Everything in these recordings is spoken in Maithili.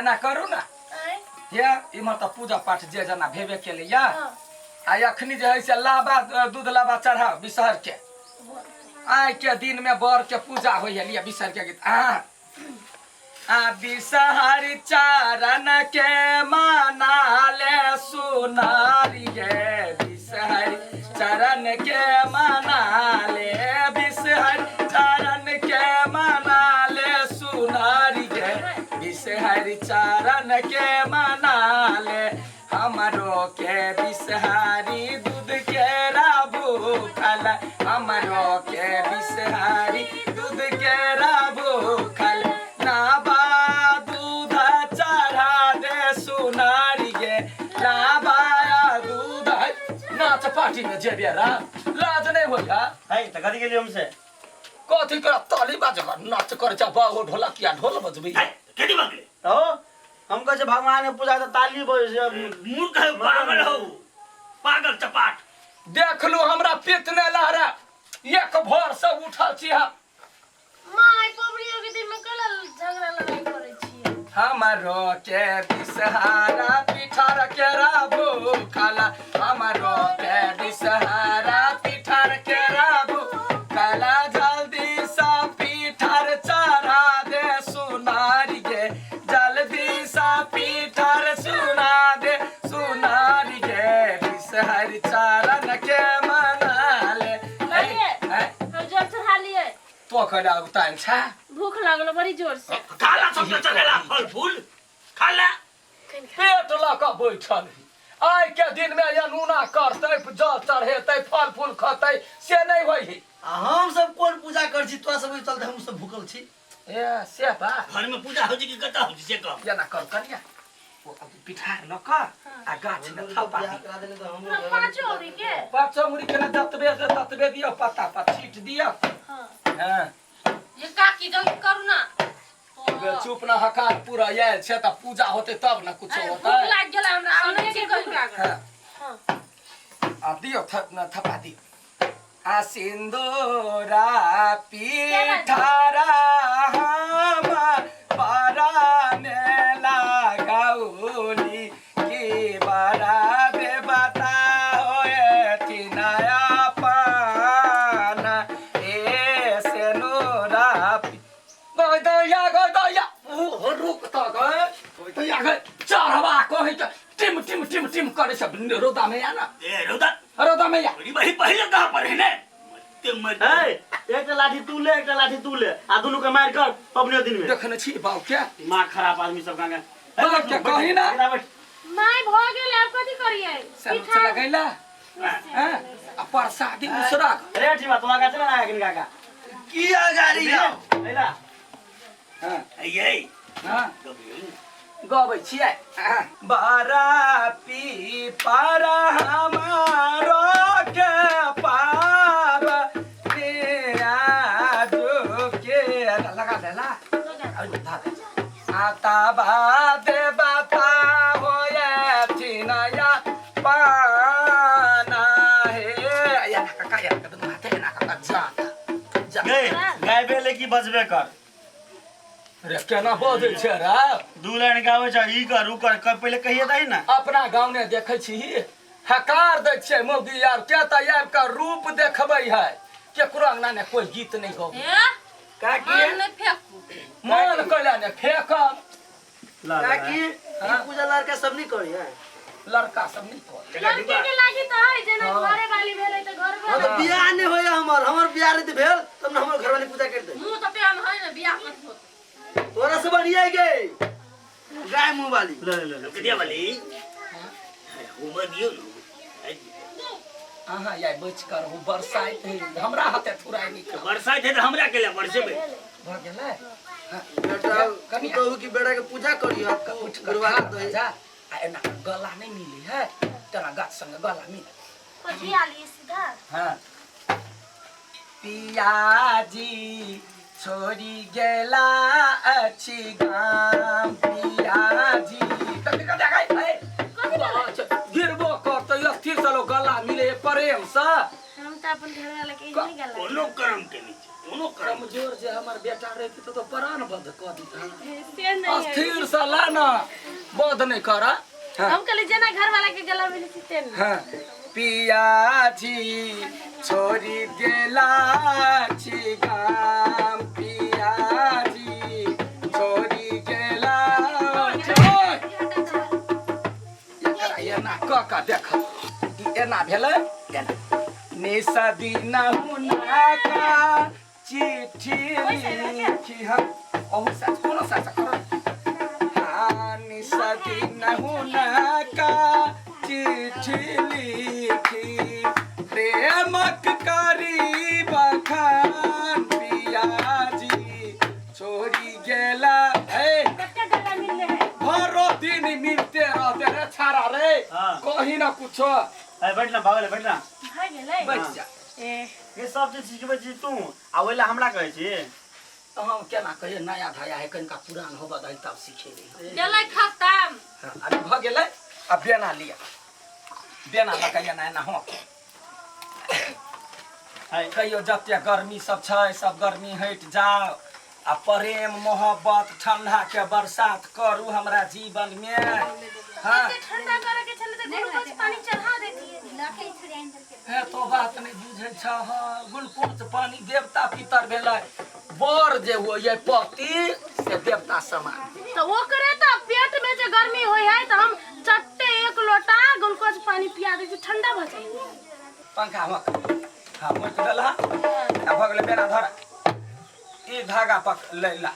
एना करू ना। आँय? हे इम्हर तऽ पूजा पाठ जे जना भेबे केलै या। हाँ। आ अखनी जे है से लाबा दूध लाबा चढ़ाओ बिसहर के। आइ के दिन में बर के पूजा होइए, लिअ बिसहर के गीत। आ आ बिसहर चरण के माना ले सुनारी गे, बिसहर चरण के माना ले, बिसहर चरण के माना ले सुनारी गे, बिसहर चरण के माना ले, हमरो के बिसहारी दूध के राबू खल, हमरो के बिसहारी दूध के राबू खल, नाबा दूध चढ़ा दे सुनारी गे, नाबा दूध। नाच पार्टी में जेबे रा लाज नहीं होई हा। है त कथी गेलियै हमसे? कथी कर ताली बाज कर नाच कर जा बाहो ढोलकिया ढोल बजबी। है कथी बगले? तो हम कहै छै भगवान के पूजा तऽ ताली बजै छै। मूर्ख है, पागल हो, पागल चपाट। देखलू हमरा पित्त नहि लहरा, एक भोर से उठल छी हम। माय, पबनियो के दिन में कल झगड़ा लड़ाई करै छियै? हमरो के बिसहारा पिठार के राबू खाला, हमरो के बिसहारा पिठार के राबू खाला, जल्दी सा पिठार चढ़ा दे सुनारी गे, जल्दी सा पिठार सुना दे सुनारी गे, बिसहर चरण के मना ले। माये। हैं? हम जल चढ़ा लिए। तो कहला उतार छा। भूख लागल बड़ी जोर से। खाला सब तो चढ़ेला फल फूल खाला। पेट लऽ कऽ बैठल ही। आइ के दिन में अनूना करतै, जल चढ़ेतै, फल फूल खतै, से नहि होइ है। आ हम सब कोन पूजा कर छी? तोरा सब के चलते हम सब भूखल छी। ए से बा घर में पूजा होइ छै कि कतऽ होइ छै से कह। एना कर कनिया, ओ अभी पिठार लऽ कऽ आ गाछ में थपा बियाह दियौ। करा देने तऽ हमरो पूरा घर पाँचो औरी के। पाँचो मुड़ी के ने जतबे से ततबे दियौ, पत्ता पर छीट दियौ। हाँ। हँ। ये काकी, जल्दी करू ना। बे चुप ना, हकार पूरा आयल छै तऽ पूजा होतै तब ने कुछो अरे, भूख होतै। लागि गेल हमरा, आब सोनिया नहि के करू। भूख लागल। हँ। हाँ। आ दियौ, थपा दियौ। आ सिन्दूरा पीठारा हम पराने लगाउली कि बड़ा देवता होए नया पान ए सिन्दूरा गई दैया, गई दैया, ओ रुक त गए, गई दैया गए, चढ़वा कहि के टिम टिम टिम टिम करे सब रौदा में या ना। ए रौदा। रौदा में या। बड़ी बही पहिले कहाँ पर है ने मरते मरते। है एकटा लाठी तू ले, एकटा लाठी तू ले आ दुनू के मार कर पबनियो दिन में। देखने छी बाबू के। दिमाग खराब आदमी सब गांगे। बाप के कही ना। माय, भ गेल, आब कथी करियै? सब से लगैला हैं आ प्रसादी उसरा। रे ठीक बा, तोरा गाछ ना आगिन काका। की अगाड़ी जाओ। अइला। हां। ये। हां, गबै छियै। बारा पी पारा हमारो के पाब के लगा देला आता बादे बता होए थिनया पाना हे या काका या कदम हाथे ना काका जा जा। गए गायबे ले की बजबे कर? रे केना बजै छै रे? दू लाइन गाबै छै, ई कर ऊ कर, पहिले कहिए दही ना। अपना गाँव ने देखै छी, हकार दै छियै मौगी आर के तऽ आबि कऽ रूप देखबै है, केकरो अंगना ने कोई गीत नहि गबै। ए काकी। मन नहि फेकू। मन कैला ने फेकब? ला ला। काकी, ई पूजा लड़का सब नहीं करी है? लड़का सब नहीं करे। लड़की के लागी तऽ है, जेना घरे वाली भेलै तऽ घर हाँ तो बियाह नहीं होया हमर, हमर बियाह नहीं भेल तब ना हमर घरवाली पूजा कर दे। मुँह तऽ प्याम है ने, बियाह कथी होतै? तोरा से बढ़िया है गई गाय मुंह वाली। ले ले ले। कटिया वाली उमर दियो न। अहाँ या बच कर हो, बरसाइत है, हमरा हाथे थुराइ नहीं कर। बरसाइत है तऽ हमरा के ले बरसेबै। भऽ गेलै। बेटा कनिया। कहू कि बेटा के पूजा करियो। उठ कऽ गुरुआ ठाढ़ के भऽ जा आ एना गला नहि मिली है तेना गाछ संगे गला मिल। कथी आली सीधा? हाँ, पियाजी छोड़ी गेला अछि गाम, पियाजी कथी कथी गई है? गिरबो करतै, स्थिर चलो, गला मिले प्रेम से। हम तऽ अपन घरवाला के एहने गला। कोनो कर्म के नीचे, कोनो कर्म। कमजोर जे हमर बेटा रहती तो प्राण बंद कऽ दिता। से नहीं है। अस्थिर से ला ना, बंद नहीं कर। हाँ। हम कहली जेना घरवाला के गला मिलै छै तेना। हाँ। पियाजी छोड़ी गेला छी गाम, पियाजी छोड़ी गेला छी। एकरा एना कऽ कऽ देख, ई एना भेलै एना। निसदी नहुना का चिट्ठी लिखी हम अहू साथ कोनो साथ करो। हाँ, निसदी नहुना का चिट्ठी लिखी प्रेमक करी बखान, पियाजी छोड़ी गेला। ए कते गला मिलले है? भरो दिन मिलते रहते रे छाड़ा रे। हाँ। कहीं ना कुछो। ए बैठ ना, भागल बैठ ना। भऽ गेलै। बैठ जा। ए ये सब चीज सिखबै छी तू आ ओहि लए हमरा कहै छी? हम केना कहियै, नया धया है, कनिका पुरान होबऽ दही तब सिखेबै। गेलै खतम। हाँ, अभी भऽ गेलै। अब बेना लिअ, बेना लऽ कऽ एना एना हो। है कहियो जते गर्मी सब छै सब गर्मी हटि जाओ आ प्रेम मोहब्बत ठंडा के बरसात करू हमरा जीवन में। हाँ। एते ठंडा करे के छलै तऽ ग्लूकोज पानी चढ़ा देतियै। हे तो बात नहीं बुझै छह, ग्लूकोज पानी देवता पितर भेलै, बर जे होइए पति से देवता समान। तऽ ओकरे तऽ पेट में जे गर्मी होइ है तऽ हम चट्टे एक लोटा ग्लूकोज पानी पिया दै छी, ठंडा भऽ जाइ। पंखा हक। हाँ, मोटि देलह आ भऽ गेलै। बेना धर, ई धागा पक लै ला,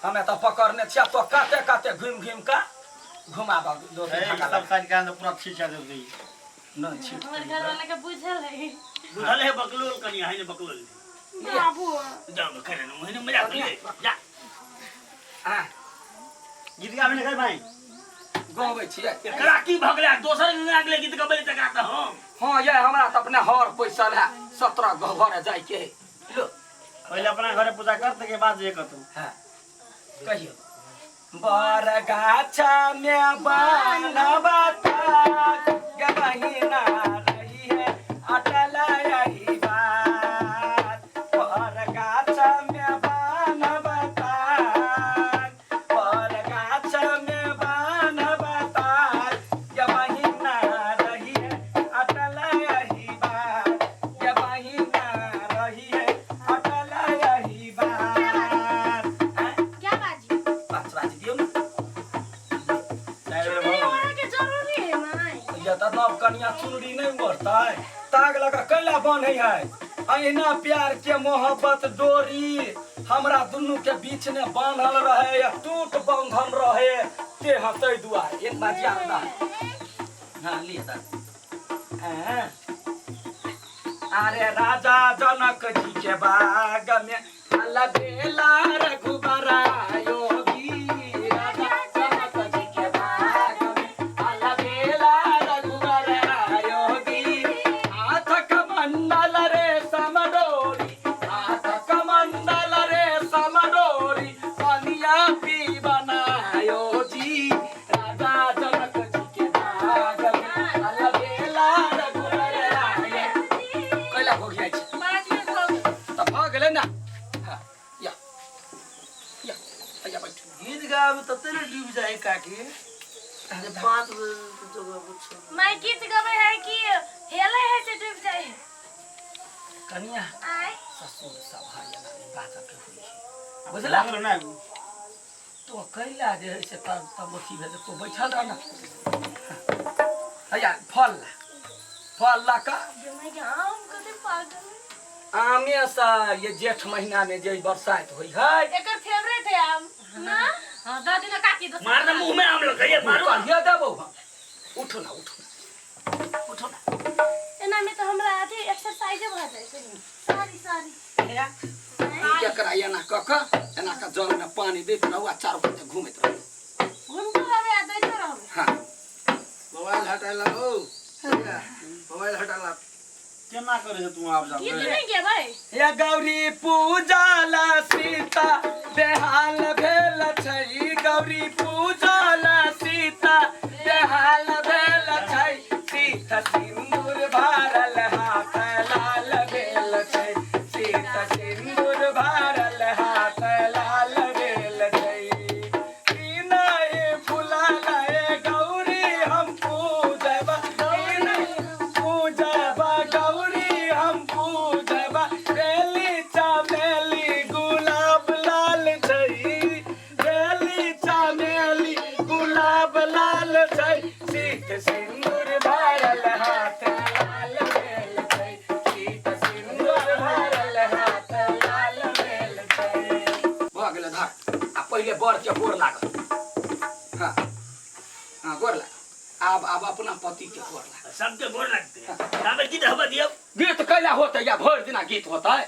हमे तऽ पकड़ने छियै, तो काते काते घुमि घुमि कऽ घुमाबऽ दो। ए, धागा सब लगा। साइड के पूरा ठीक है दे। नहि छी। हमर घरवाला के बुझल है। बुझल है, बकलोल कनिया है ने, बकलोल। बाबू जाओ करे ना ओहने मजा कर जा। आ गीत गाबै ने भाई? गबै छियै। एकरा की भऽ गेलै? दोसर अंगना गेलै गीत गबै तकरा तऽ हम। हाँ, ये हमरा तऽ अपने हर पैसल है, 17 गो घरे जाइके है। लो। पहिले अपना घरे पूजा कर, तके बाद जे कतौ। हाँ, कहियो बर गाछा में बनबता गबहिना रही है अटल यही बात, बर गाछा में बनबता, बर गाछा में बनबता गबहिना रही है अटल यही बात, गबहिना रही है अटल यही बात। आँय? क्या बाजी? 5 बाजी दियौ ने। 4 बेर चुनरी भऽ गेलै। ओढ़े के जरूरी है माय? या तऽ नव कनिया चुनरी नहि ओढ़तै? ताग लगा कैला बान्है है? अहिना प्यार के मोहब्बत डोरी हमरा दुनू के बीच में बान्हल रहे या टूट बंधन रहे ते हतै दुआरे। एक बात याद। हाँ, लिए सर। हाँ। अरे राजा जनक जी के बाग में अलबेला रघुबर योगी, राजा जनक जी के बाग में अलबेला रघुबर योगी, हाथ कमंडल रे समडोरी, हाथ कमंडल रे समडोरी, पनिया पी बनायो जी, राजा जनक जी के बाग में अलबेला रघुबर योगी। कैला भोग जाइ छै? 5 मिनट भऽ गेल। तऽ भऽ गेलै ने। हाँ, या या या बैठ। गीत गाबी तते ने डूबि जाइ काकी जे 5 बजे जगह कुछ। माय, गीत गबै है कि हेलै है से डूबि जाइ है? कनिया। आय। ससुर सब है, एना नहि बाजऽ के होइ छै, बुझला? लागल ने। तो कैला जे है से तब तब अथी भेल, तो बैठल रह ना। हैया फल ला, फल ला कऽ। माय के आम कते पागल है। आमे से ये जेठ महीना में जे बरसात होइ है। एकर फेवरेट है आम ना? हाँ, दऽ दिना काकी दोसर। मार दे मुंह में आम लग मारो। कहिया देबौ हम? उठो ना, उठो ना, उठो ना। एना में तऽ हमरा अथी एक्सरसाइजे भऽ जाइ छै। Sorry sorry. हैया एकरा एना कऽ कऽ एना कऽ जल में पानी दैत रहू आ चारू कात घूमैत रहू। घुमतो रहबै आ दैतो रहबै। हाँ। मोबाइल हटा ला, ओ मोबाइल हटा ला। केना करै छै तू आब गीत जाब? नहि गेबै? या गौरी पूजाला सीता बेहाल भेल छै, गौरी पूजाला सीता बेहाल भेल छै, सीता सिन्दूर भरल हाथ। के गोर लागल। हाँ हाँ गोर लागल। आब आब अपना पति के गोर लागल। सबके गोर लगते हैं। ताबे गीत हवा दियो। गीत कैला होते या भरि दिना गीत होता है।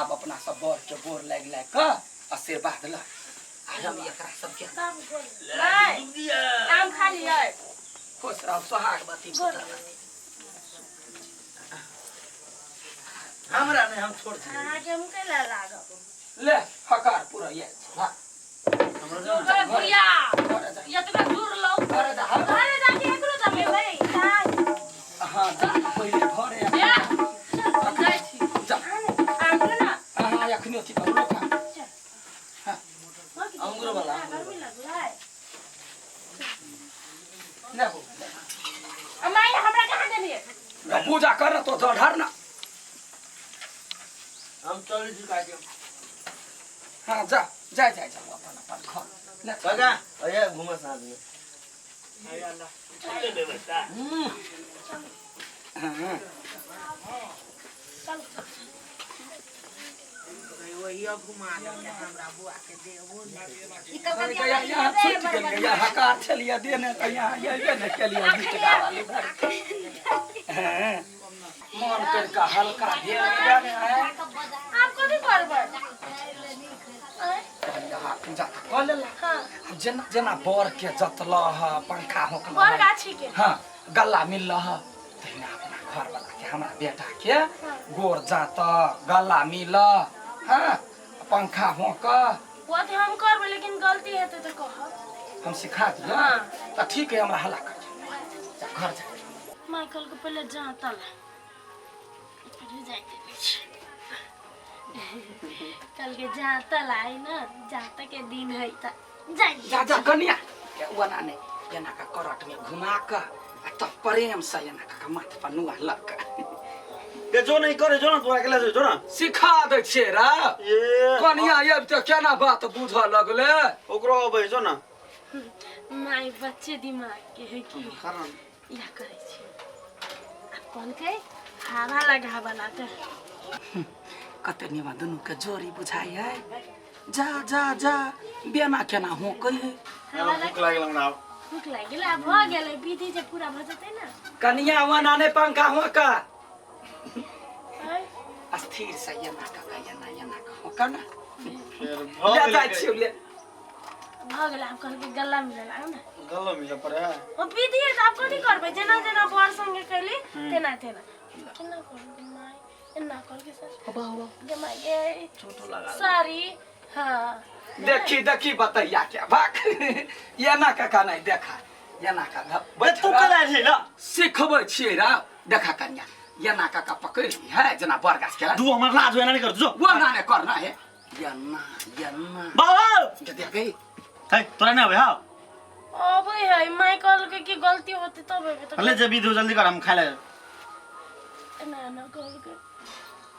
आब अपना सब बर के गोर लागि लागि कऽ आशीर्वाद ल। आ हम एकरा सबके आम खा लियै। खुश रहू सोहागवती पुत्रवती। हमरा नहीं, हम छोड़ दिए। अहाँके हम कैला लागब? ले हकार पूरा ये हाँ ओए बुढ़िया घरे जा। ये तोरा दूर लो। घरे जा। हाँ घरे जाके एकरो दबेबै। हाँ जा पहिले घरे ए हम जाइ छी। जा। आम के ना हाँ एखनी अथी करू लोका। अंगूर वाला। गर्मी लगलै। ले हो माई हमरा कहाँ देलियै? पूजा कर ना तो ढार ना। हम चल जी काकी। हाँ जा जा जा जा अपन अपन घर ले। काका अये घूमे साथ में। चले व्यवस्था। हाँ यहाँ छूट गेलियै यहाँ हकार छलियै देने तऽ यहाँ अयबे नहि केलियै गीत गाबऽ हाँ मन करि कऽ हल्का भेल। आब कथी करबै? यहाँ पूजा तऽ कऽ लेला। हाँ आब जेना जेना बर के जतल ह पंखा होकल बर गाछी के हाँ गल्ला मिलल ह तहिना अपना घरवाला के हमरा बेटा के गोर जात गल्ला मिल हाँ पंखा होक। वो तऽ हम करबै लेकिन गलती हेतै तऽ कहब। हम सिखा दिअ। हाँ। तऽ ठीक है हमरा हल्ला कर जा घर जा। माइकल के पहिले जाँतल फिर जाइते कल के जाँतल आई ना जाँत के दिन है त जाई जा जा कनिया ओना नहि एना का करट में घुमा कऽ आ तब प्रेम से एना का माथ पर नुआ लग कऽ। के जो नहीं करे जो ना तोरा के ले जो ना सिखा दै छियै रे। ए कनिया आबि तऽ केना बात बुझऽ लगले। ओकरो अबै जो ना। माई बच्चे दिमाग के है की कारण या करै छी। आब कहलकै हवा लगाबला तऽ कते निमा दुनू के जोड़ी बुझाइ है। जा जा जा बेना केना होकै है। हवा भूख लागल हमरा। भूख लागि गेलै। आब भऽ गेलै विधि जे पूरा भऽ जेतै ना। कनिया ओना नहि पंखा होका स्थिर से एना कऽ कऽ एना एना कऽ होका ना। फेर भऽ ले गेलै। जाइ छियौ ले। भऽ गेलै। आब कहलकै गल्ला मिलल आउ ना। गल्लो मिले पड़े है। ओ विधि है तऽ आब कथी करबै? जेना जेना बर संगे कैली तेना तेना केना करबै माई? एना कहलकै सर गे माई गे सॉरी। हाँ देखी देखी बतैया के भाग एना काका नहीं देखा एना का बे तू कला छी ना सिखबै छियै रे। देखा कनिया एना काका पकड़ि ली है जेना बर गाछ के दू हमर लाज एना नहीं कर जो। वो ना नहीं करना है एना एना बाबा के देखे है तोरा नहीं आबै हां अबै है माई कहलकै कि गलती होतै तब अबै तऽ ले जे विधि जल्दी कर हम खाय ले। एना एना कहलकै।